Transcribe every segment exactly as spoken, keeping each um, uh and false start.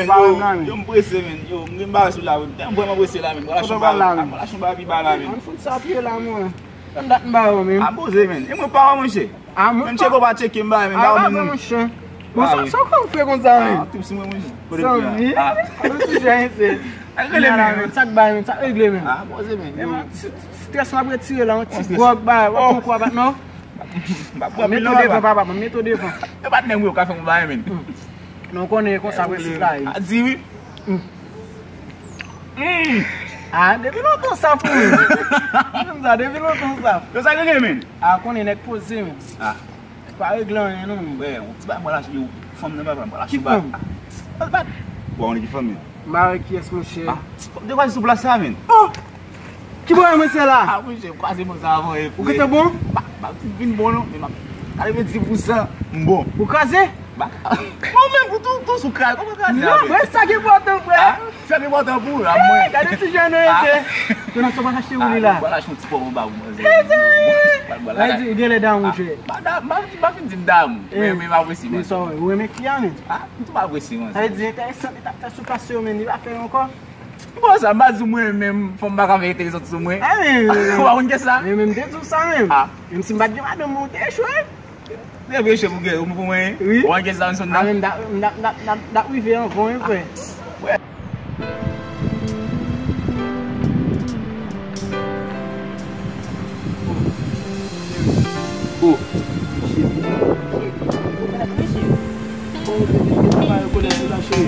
Yo, yo, m prese, men. Yo, m gen bagay sou la, men. M vrèman prese la, men. M pral achte yon bagay, m pral achte yon bagay pi ba la, men. Ann fout sa pye la, mwen. Tann dat m ba yo, men. A, poze, men. E mwen pa wè, monchè. A, mwen pa. Menm tcheke w pa tcheke m, ba, men. A, ba, men, monchè. Bon, sa, sa w konn fè konsa, men? A, tout sou mwen, monchè. Kote m fè a? Sanvi. A. Kote ti jan ese? Ak rele, men. Sa k bay, men? Sa k regle, men? A, poze, men. Yo, strès m ap retire la, yon ti gwòg, ba, w ap pran kou a bat, non? M ap pran pil nan, papa. Mete w devan, papa, mete w devan. E patnè m, wi, w ka fè m yon bagay, men. Non, w konnen e konsa prensip la ye. A, di wi. Mm. Ah, depi lontan sa pou mwen. Mwen sa, depi lontan sa. Yo, sa gen, men? Ah, konnen nèg poze, men. Ah. Pa regle anyen, non, men. Wè, yon ti bagay, mwen lache, yo, fanm nan, papa, mwen lache. Ki fanm? Ah, pa, pa. Bon, on ki fanm, men. M pa wè kiyès, monchè. Ah, de kwa sou plas sa, men? Oh! Ki bò mwen se la? Ah, monchè, m kwaze mwen sa avan, e. Ou gentan bon? Pa, pa vin bon, non, men m ap, katrevendis pousan, m bon. Ou kraze? Ba, mwen menm, ou tou, tou sou kraze, kòman kraze? Non, frè, sa ki enpòtan, frè. Ah, sa ki enpòtan pou ou, la, mwen. Gade ti jèn nan, ete. Yo nan sòt achte ou li la. Mwen lache yon ti pòv anba pou manzè. Ete. Mwen di, gen lè damou, chè. Ba, da, ba, ba fin di m damou. Men, men, m apresye, men. Sa, ou renmen fi a, men? Ah, m tou apresye, men. Sa vle di, enteresan, li t ap fè sou plas yo, men, li pa fè ankò. Bon, sa, m pa di w mwen menm, fanm pa ka fè enteresan sou mwen. Ah, men, men, men. Ou pa konn kè sa? Men, men, m te di w sa, men. Ah. Menm si m pa t gen madanm, mwen, ou te echwe. Lè vre chèf ou gen, ou pou mwen. Wi. Ou anke sa, Johnson, a, non? Men m da, m da, m da, m da, m da rive anvan, wi, frè. Wè. Oh, cheri. Cheri. Bon, depi depi pa rekonèt ou la, cheri.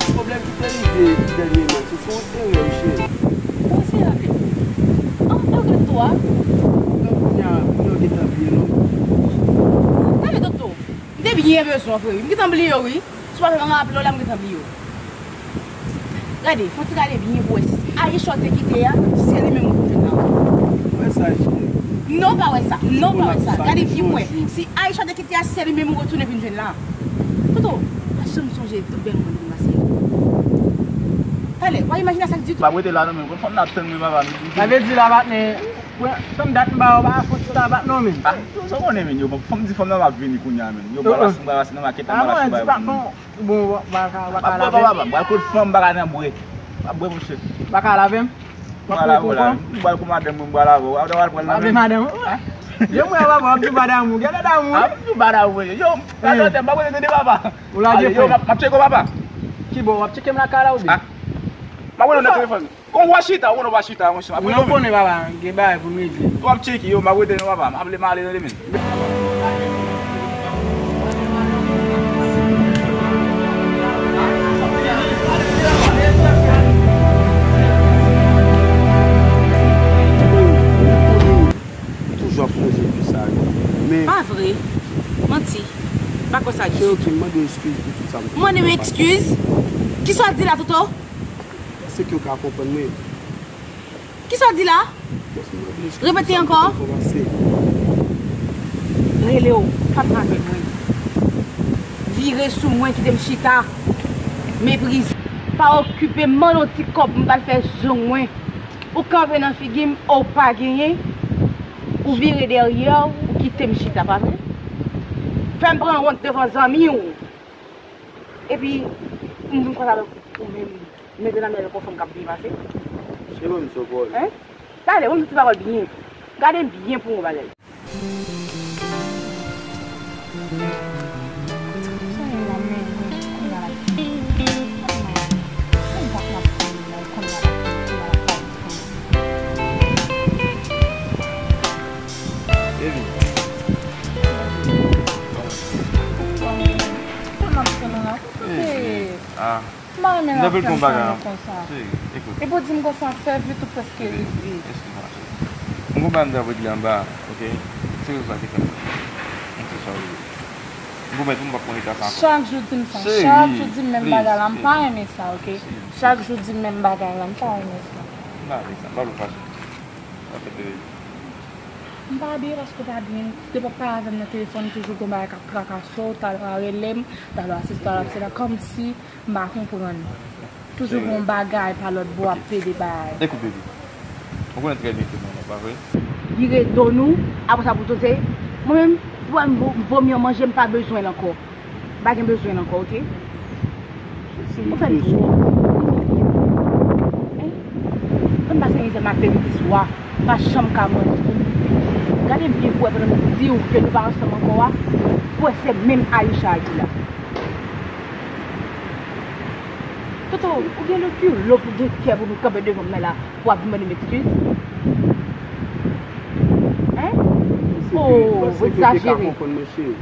Pwoblèm ki te rive dènyèman, se sou yon erè, cheri. Bon, se la, men. An, an, gade tou a. Kounye a, kounye a, w gentan bliye, non? Gade, tonton. M te byen bezwen, frè. M gentan bliye, wi. Si w pa fè m raple w la, m gentan bliye w. Gade, fò w ti gade byen pou w wè si Aisha w te kite a, se li menm ou vin jwenn la. Wè sa, cheri. Non, w pa wè sa. Non, w pa wè sa. Gade byen pou w wè. Si Aisha w te kite a, se li menm ou retounen vin jwenn la. Toto, pa janm sonje tout bèl moman nou te pase yo. Talè, w a imajine sa k di tou. Pa rete la non, men, konn fanm nan ap tann mwen, papa. Sa vle di la, patnè, tann dat m ba w, pa fon ti tabak non, men. Ah, sa w konnen, men, yo, bon, fanm di fanm nan m ap vini kounye a, men. Yo, m pral pase, m pral pase nan makèt la, m pral achte yon bagay pou nou. Bon, w pa ka, w pa ka lave m? M ap bwè, papa, m pral kot fanm, m pa ka nan bwè. M ap bwè, monchè. W pa ka lave m? M pral lave w la. M pral kou madanm mwen, m pral lave w. W ap pral pran l nan men. Lave madanm ou? Yo, mwen, papa, w ap di pa damou. Gade damou, wi. Ah, m di pa damou, wi. Yo, m pa tande, m pa konnen tande, papa. Ou lage frè. Yo, m ap, m ap tcheke w, papa. Ki bò, w ap tcheke m lakay la, oubyen? Ah. M ap rele w nan telefòn. Kon w a chita, ou konnen w a chita, monchè, m ap rele w. Ou konnen, papa, gen bagay pou m regle. W ap tcheke yo, m ap rete non, papa, m ap ale, m ale, men. Ou toujou ap sonje fi sa yo. Men pa vre. Manti. M pa kwè sa ditou. Cheri, m mande w eskiz pou tout sa m te fè. Ou mande m eskiz? Kisa w di la, Toto? Èske w ka konprann mwen? Kisa w di la? Repete ankò. Rele w, pa pale mwen. Vire sou mwen, kite m chita. Meprize. Pa okipe m, mande yon ti kòb, m pral fè zong mwen. Ou kanpe nan figi m, ou pa genyen. Ou vire dèyè w, ou kite m chita, pa vre? Fè m pran wont devan zanmi w. Epi, m vin konsa avèk ou menm. Mete nan men yon fanm k ap byen pase. Se mwen, misye Paul. Hein? Talè, mwen di ti pawòl byen. Gade m byen pou yon bagay. Baby. Baby. Ah. M pa renmen l ap fè m pale konsa. Epi w di m konsa, fè vit ou prèske rive. Eskize m, cheri. M gon bagay m t ap regle anba, oke? Se rezon sa ki fè m, m fè sa w ye. M pwomèt ou m p ap pran eta sa ankò. Chak jou w di m sa. Chak jou w di m menm bagay la, m pa renmen sa, oke? Chak jou w di m menm bagay la, m pa renmen sa. M pa vle sa, m pa vle w fache. Sa fè de. M pa byen paske w pa byen. Depi w ap pale avè m nan telefòn, toujou gon bagay k ap trakase w, talè w rele m, talè w asiste, talè w ap se la, kòmsi M pa konprann. Toujou gon bagay pa lòt bò ap plede bay. Ekout, baby. Ou konnen trè byen ke mwen, pa vre? Vire do nou, apre sa pou tote. Mwen menm, pou m vo-, vomi an manje, m pa bezwen l ankò. M pa gen bezwen l ankò, oke? Ou fè l twòp. Hein? Fè m pase mizè m ap bebe ti swa. M pa janm ka manje. Gade m byen pou wè pandan m di w ke nou pa ansanm ankò a. Pou wè se menm Aisha a ki la. Toto, ou gen le culot pou gen kè pou vin kanpe devan m nan la pou ap mande m eskiz? Hein? Oh, ou egzajere. Mwen panse w te ka konprann mwen, cheri.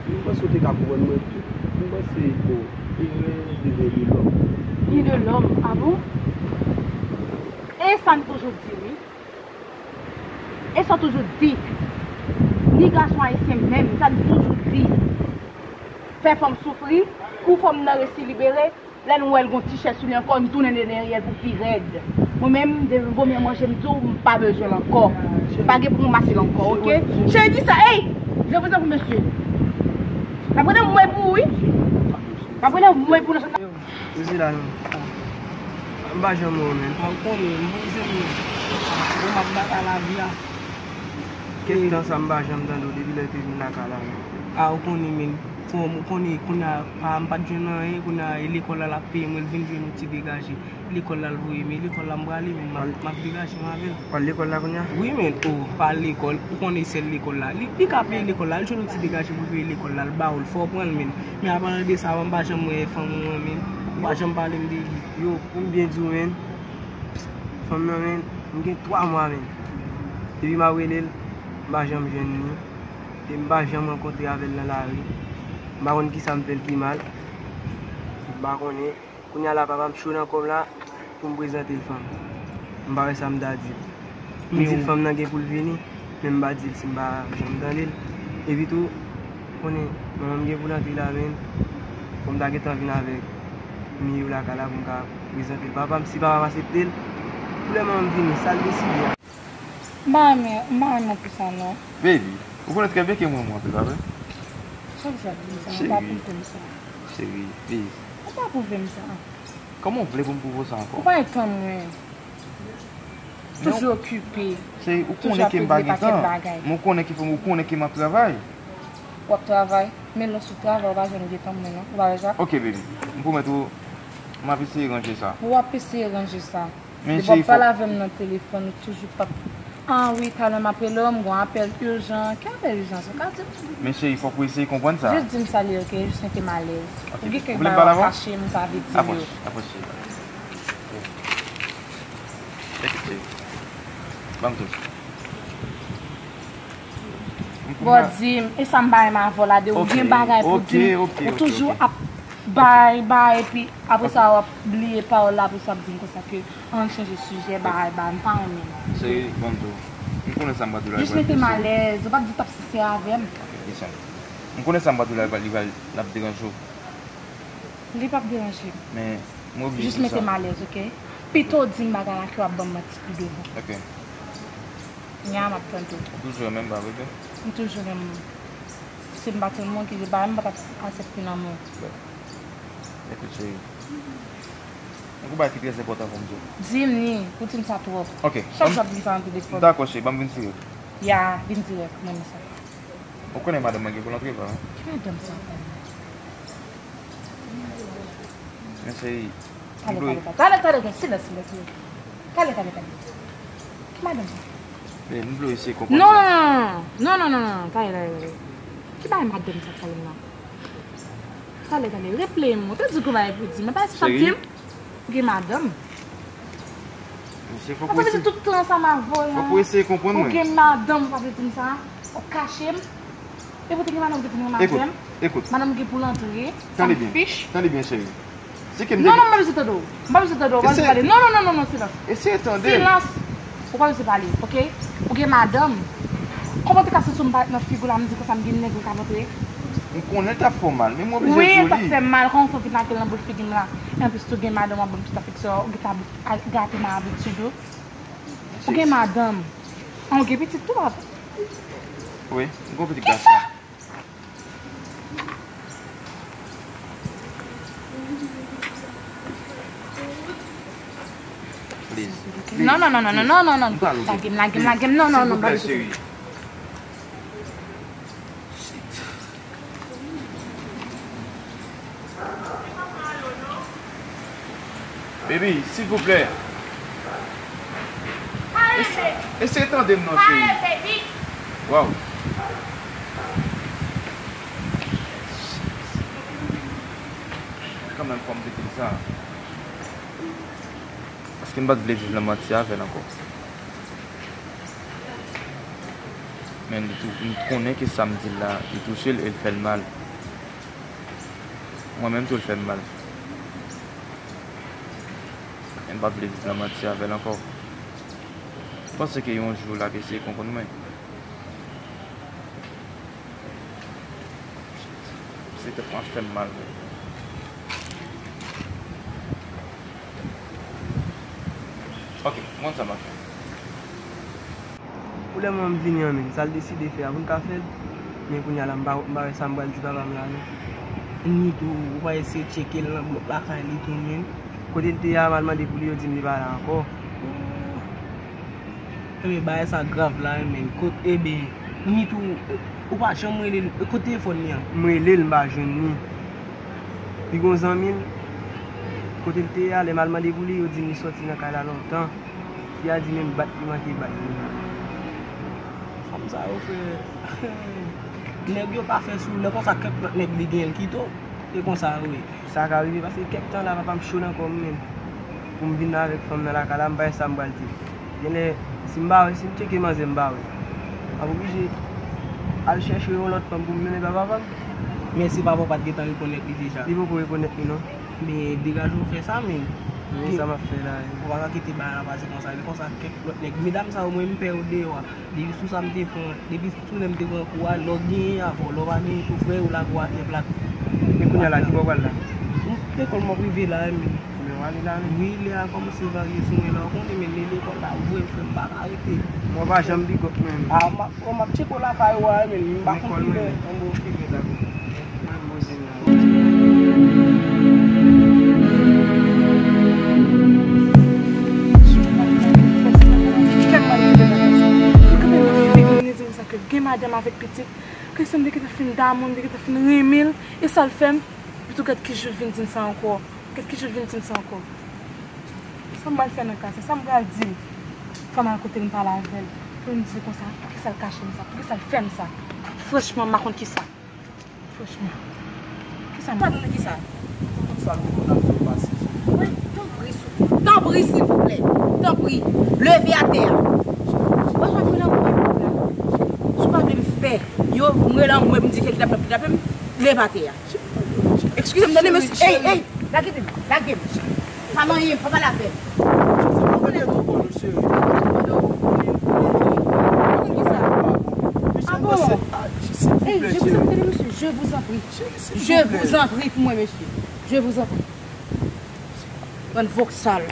Mwen panse w te ka konprann mwen tou. Mwen panse, bon, erè devyen de lòm. Ni de lòm, ah bon? E sa n toujou di, wi. E sa w toujou di. Ni gason ayisyen menm, sa n toujou di. Fè fanm soufri, pou fanm nan resi libere, lè n wè l gon ti chè sou li ankò, n tounen de dèyè l pou pi rèd. Mwen menm, depi premye manje m di w, m pa bezwen l ankò. M pa gen pou m ranmase l ankò, oke? Cheri, di sa, ey! Je vous en prie, mesye. M ap rele mwen pou ou, wi. M ap rele mwen pou ou nan sa. Mezi la, non. M pa janm wè w, men. A, ou konnen, m, mezanmi. Bon, m ap batay lavi a. Kèk tan sa m pa janm tande w depi lè w te vin lakay la, men. A, ou konnen, men. Fò m konnen, kounye a, pa, m pa t jwenn anyen, kounye a, e lekòl la l ap peye mwen, l vin jwenn yon ti degaje. Lekòl la l voye m, e lekòl la m prale, men m ap, m ap degaje m avè l. W al lekòl la kounye a? Wi, men, o, pa lekòl, ou konnen sèl lekòl la. Li, li ka peye lekòl la, l jwenn yon ti degaje pou peye lekòl la, l ba w l, fò w pran l, men. Men apalan de sa, m pa janm wè fanm ou an, men. Ou pa janm pale m de li. Yo, pou m byen di w, men, fanm nan, men, m gen twa mwa, men. Depi m ap rele l, m pa janm jwenn li. E m pa janm rankontre avè l nan lari. M pa konn kisa m fè l ki mal. M pa konnen. Kounye a la, papa m cho nan kò m la pou m prezante l fanm. M pa wè sa m ta di l. M di l fanm nan gen pou l vini, men m pa di l si m pa janm tande l. Epi tou, konnen, manman m gen pou l antre la, men fò m ta gentan vin avèk Miyou lakay la pou m ka prezante l papa m. Si papa m aksepte l, pou lè manman m vini, sa l deside a. M pa renmen, m pa renmen pou sa non. Baby, ou konnen trè byen ke m renmen w anpil, pa vre? Chak jou w ap di m sa, ou pa pwouve m sa. Cheri, please. Ou pa pwouve m sa. Kòman w vle pou m pwouve w sa ankò? Ou pa gen tan mwen. Toujou okipe. Cheri, ou konnen ke m pa gen tan. Men ou konnen ke fò, ou konnen ke m ap travay. W ap travay, men lè w sou travay, ou pa janm gen tan mwen non. Ou pa wè sa? Ok, baby. M pwomèt ou, m ap eseye ranje sa. W ap eseye ranje sa. Depi w ap pale avè m nan telefòn, ou toujou p ap, ah wi, talè m ap rele w, m gon apèl ijan. Ki apèl ijan sa? Ou ka di m? Men cheri, fòk ou eseye konprann sa. Jis di m sa l ye, ok? Jis mete m alèz. Ou gen kèk bagay w ap kache m, ou pa vle di m yo. Apwòch, apwòch, cheri. Ekip, cheri. Ban m tou. Bon, di m, e sa m pa renmen avè w la, de ou gen bagay pou di m, ou toujou ap bay, bay, epi apre sa w ap bliye pawòl la, apre sa w ap di m konsa ke ann chanje sijè, bay, bay, m pa renmen. Cheri, ban m di w, m konnen sa m pral di w la. Jis mete m alèz, ou pa t di t ap sensè avè m. Listen, m konnen sa m pral di w la, li pral, li pral, l ap deranje w. Li p ap deranje m. Men, m oblije di w sa. Jis mete m alèz, ok? Pito w di m bagay la ke w ap ban m manti pi devan. Ok. Nya m ap tann tou. Ou toujou renmen m, pa vre ke? M toujou renmen w. Si m pa t renmen w, ki bagay m pa t ap aksepte nan men w. Bon. Ekout, cheri. Yon bagay ki trè enpòtan pou m di w. Di m ni, ou di m sa twòp. Ok. Chak jou w ap di m sa nan telefòn. Dakò, cheri, ban m vin sirye. Ya, vin dirèk, m renmen sa. Ou konnen madanm mwen gen pou l antre, pa vre? Ki madanm sa ankò? Men cheri, talè, talè, talè, talè, talè, gen silans, silans, silans. Talè, talè, talè. Ki madanm sa? Men m vle w eseye konprann sa. Non, non, non, non, non, non, talè, talè, talè. Ki bagay madanm sa k pale m la? Talè, talè, replay m, ou te di gon bagay pou di m, men pa sa w ap di m. Ou gen madanm. Mesye, fòk ou eseye. Sa vle di tout tan sa m avè w la. Fòk ou eseye konprann mwen. Ou gen madanm, sa vle di m sa. Ou kache m. Epi w te gen madanm ki te gen madanm. Ekout, ekout. Madanm gen pou l antre. Sa m fich. Tande byen, tande byen, cheri. Si ke m te... Non, non, m pa bezwen tande w. M pa bezwen tande w. Ou pa bezwen pale. Non, non, non, non, non, silans. Eseye tande. Silans. Ou pa bezwen pale, ok? Ou gen madanm. Kòman w te ka santi w m parèt nan figi w la, m di konsa m gen nèg m ka montre? M konnen l t ap fè w mal, men m oblije di w li. Wi, l t ap fè m mal, kòman w fè w vin lage l nan bout figi m la? E anplis tou gen madanm w ap ban m tout afeksyon an, ou gentan gate m abitid ou. Ou gen madanm. An, ou gen pitit tou, papa? Wi, m gen yon pitit gason. Please. Non, non, non, non, non, non, non, non. Lage m, lage m, lage m, non, non, non, pa bezwen. Shit. Baby, silvouplè. Eseye tande m non, cheri. Waw. Kanmenm, fò m te di l sa. Paske m pa t vle viv nan manti avè l ankò. Men li tou, m konnen ke sa m di l la, li touche l e l fè l mal. Mwen menm tou, l fè m mal. Men m pa t vle viv nan manti avè l ankò. M panse ke yon jou l ap eseye konprann mwen. Se tèt mwen ap fè m mal, men. Ok, m konn sa m ap fè. Pou lè mwen m vini an, men, sa l deside fè a, pou n ka fè l. Men kounye a la, m pa, m pa wè sa m pral di papa m la, non. Ni tou, ou pa eseye tcheke l nan blòk lakay li tou, men. Kote l te ye a, m al mande pou li, yo di m li pa la ankò. Ebyen, bagay sa grav la, men. Kot, ebyen, ni tou, ou pa janm rele l. Kot telefòn li an? M rele l, m pa jwenn li. Li gon zanmi l, kote l te ye a, lè m al mande pou li, yo di m li sòti nan kay la lontan. Fi a di menm bat li manke bat li. Fanm sa yo, frè. Nèg yo pa fè sou, lè konsa kèk lòt nèg li genyen l kite w. E konsa yo ye. Sa ka rive, paske kèk tan la, papa m cho nan kò m menm. Pou m vin avèk fanm nan lakay la, m pa wè sa m pral di. Genlè, si m pa wè, si m tcheke manzè, m pa wè. M ap oblije al chèche yon lòt fanm pou m mennen ba papa m. Men si papa w pa t gentan rekonèt li deja? Li poko rekonèt li, non. Men degaje w fè sa, men. Men sa m ap fè la, wi. Ou pa ka kite bagay la pase konsa. Lè konsa, kèk lòt nèg. Medam sa yo, mwen, m pè yo deyò a. Depi sou sa m te pran, depi sou lè m te pran kou a, lè w genyen avè w, lè w pa genyen tou, frè, ou lage w atè plat. Men kounye a la, ki bò w pral la? M te kòl m ap rive la, men. Men w ale la, men. Wi, lè a kòmanse varye sou mwen la, w konnen, men, men lekòl la, vre, frè, m pa ka rete. Mwen pa janm bigòp, men. A, m ap, m ap tcheke w lakay ou a, men, m pa konn ki lè. Anbo, ki lè la. Gen madanm avèk pitit, ke si m te gentan fin damou, m te gentan fin renmen l, e sa l fè m, epi tou gad ki jan l vin di m sa ankò, gad ki jan l vin di m sa ankò. Sa m pral fè nan ka sa, sa m pral di l? Fò m al kote l, m pale avè l, pou m di l konsa, poukisa l kache m sa, poukisa l fè m sa? Franchman, m pa konn kisa. Franchman. Kisa m... Sa nou nan kisa? Tout sa m te konn ap fè pase. Mwen, tanpri, souple. Tanpri, silvouplè. Tanpri. Leve atè a. Mwen, jan mwen nan mwen la. Si w pa vle m fè yo, m rele anmwe, m di ke kidnapè, kidnapè m, leve atè a. Eskize m, tande, mesye. Ey, ey, lage men m, lage m. Pa nan anyen, pa pale avè m. Ou konnen tou. Ou konnen kisa? Ah bon? Ey, je vous en prie, mesye, je vous en prie. Je vous en prie pou mwen, mesye. Je vous en prie. Bann vòksal.